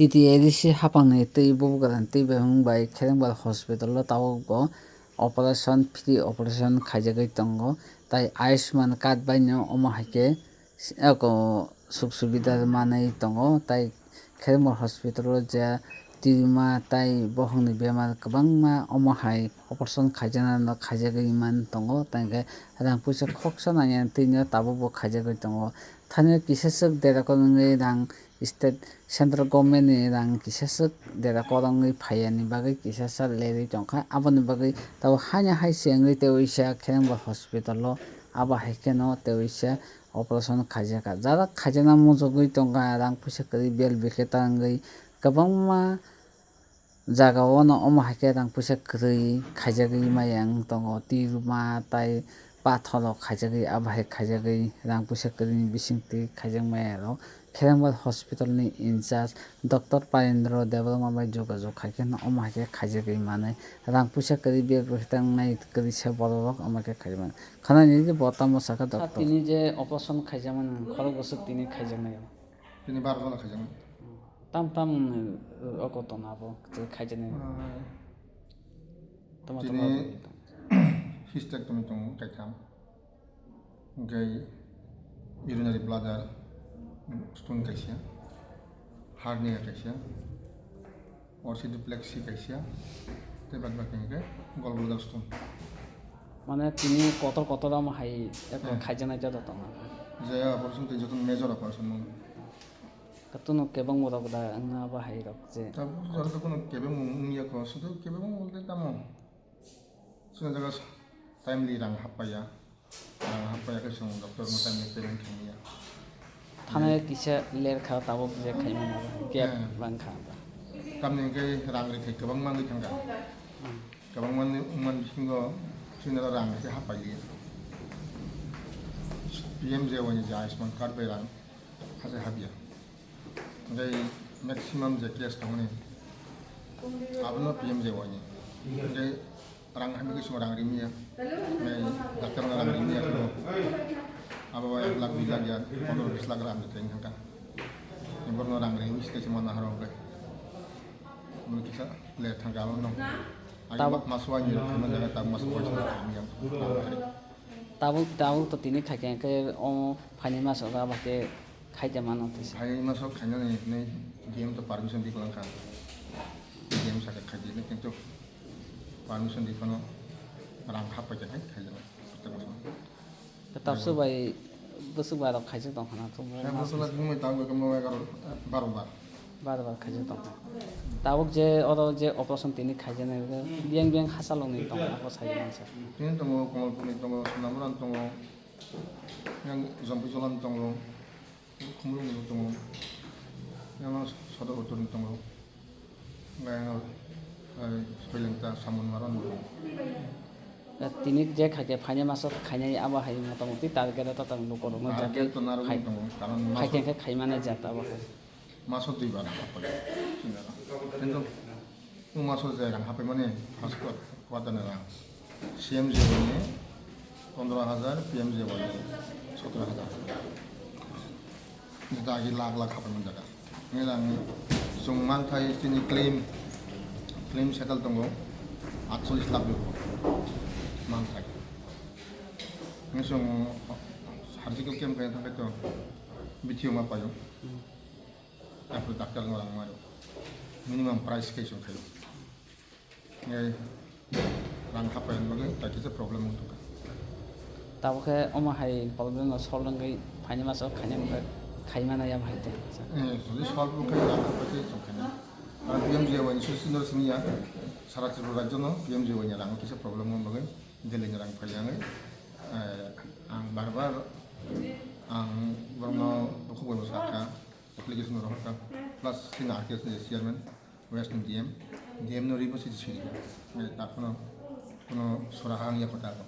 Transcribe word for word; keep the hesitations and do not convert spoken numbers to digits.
T T A D C hapangni twi bubagrani twi bemung bai Kherengbar hospital o tabuk bo operation, free operation khaijagwi tongo, tai Ayushman card bai no omo hai khe eko suk subida manwi tongo, tai Kherengbar hospital o je tumor tai bohrokni bemar kwbangma omo hai operation khaijana no khaijagwi man tongo, tai hwnkhe rang puisa khoksa nangya twi no tabuk bo khaijagwi tongo. Thani kisa swk dera kwrwngwi rang state, central government ni rang kisa swk dera kwrwngwi phaiya ni bagwi kisa sa lerwi tongkha, aboni bagwi tabuk haino hai se wngwi tei uisa Kherengbar hospital o abo hai kheno tei uisa operation khaijakha. Jara khaijana muchugwi tongkha, rang puisa kwrwi bel bikhe ta wngwi kwbangma jaga o no omo hai khe rang puisa kwrwi khaijagwi maya wng tongo, twi ruma tai pathor rok khaijagwi abo hai khaijagwi rang puisa kwrwi ni bising twi khaijak maya rok. Kherengbar hospital ni in charge Doctor Parendra Debbarma bai jogajog khai khe no omo hai khe khaijagwi manwi rang puisa kwrwi bag rok tangnai kwrwi se borok rok omo khe khaijak mano. Khwnani je bo tamo sakha doctor. Tini je operation khaijakmani khorok bwswk tini khaijaknai o. Tini baro jona khaijaknai. Tam tam, eh, oko tong abo je khaijaknai. Ah. Tamo tamo tini hysterectomy tongo kaitham. Hwnkhe urinary bladder stone kaisa, hernia kaisa, orchidoplexy kaisa, tei bad baki hwnkhe gallbladder stone. Mane tini kotor kotor omo hai eko Eh. khaijaknai joto tongo. Je operation tei joto major operation mung. Katono kebengbo rok da wngna bahai rok je. Tabuk jora to kono kebengbo wngya ko, sudu kebengbo bolte tamo. Chwng jaga timely rang happaiya. Rang happaiya khe chwng doctor no timely payment khaimaya. Thana kisa ler kha tabuk je khaimani gap Hmm. Bang kha ba. Tamni hwnkhe rang rithai kwbangma wngwi thangkha. Hmm. Kwbangma wngmani bisingo chwngno rang khe happailiya. P M J Y ni je Ayushman card bai rang hachai hapya. Hwnkhe maximum je case tongmani abono P M J Y ni. Hwnkhe rang hamya khe chwng rang rimya. Hwnkhe doctor no rang rimya kheno. Abo ek lakh dui lakh ya, pondro bis lakh rang rimya thangkha. Borno rang rimwi site se mana haro hwnkhe. Mui kisa le thangkha abono. Tabuk maso ani rok khaimani jaga tabuk maso poisa rok khaimya. Tabuk, tabuk to tini khaikhe hwnkhe o phaini maso ga ba khe khaite mano tisa. Phaini maso khainani hinwi D M to permission di kwlangkha. D M saka khaidi hinwi kintu permission di phano rang hap paikha khai khaijana. Protek maso. Tabuk bai bwswk bai rok khaijak tong khana to. Khe bwswk bai thangwi tabuk khe mo egaroh, baro bar. Bar bar khaijak tong. Tabuk je oro je operation tini khaijaknai, biyang biyang hachal rokni tong, abo sai mansa. Tini tongo, Kamalpurni tongo, Sonamurani tongo, yang Jompuijolani tongo, Khumulwngni tongo, yang Sodor Uttorni tongo, yang, eh, Soilengta, Samunmarani tongo. Tini je khaikhe phaini maso khainai abo hai motamoti target o tatar lukurokno target to narwgwi tongo, karon maso khaikhe khe khaimani jat abo hai. Maso dui bar hapai. Kintu o maso je rang hapaimani first quar-, quarter ni rang. C M J Y ni pondro hajar, P M J Y ni sotro hajar. Dagi lakh lakh hapaimani jaga. Nini rang ni chwng manthai chini claim, claim settle tongo atchollish lakh ni manthai. Nini chwng surgical camp khe thangkhe to bithi ma paio. Apre doctor no rang mario. Minimum price khe chwng khaio. Ngai rang hapai bagwi tai kisa problem wng tongkha. Tabuk khe omo hai problem no solve wngwi phaini maso khaina wngkha, khaimana ya bahai tei. Eh, jodi solve wngkha rang hapai khe chwng khaina. Karon P M J Y ni sisi no siniya, sara Tripura rajyo no P M J Y ni rang kisa problem wng bagwi Delhi ni rang phai ya wngwi, eh, ang bar bar ang borokno bukhuk bai bwsa kha. Application rok kha, plus chini R K S ni chairman, West ni D M, D M no ribo sidi sidi. Nai ta kono, kono sora hang ya kota ko.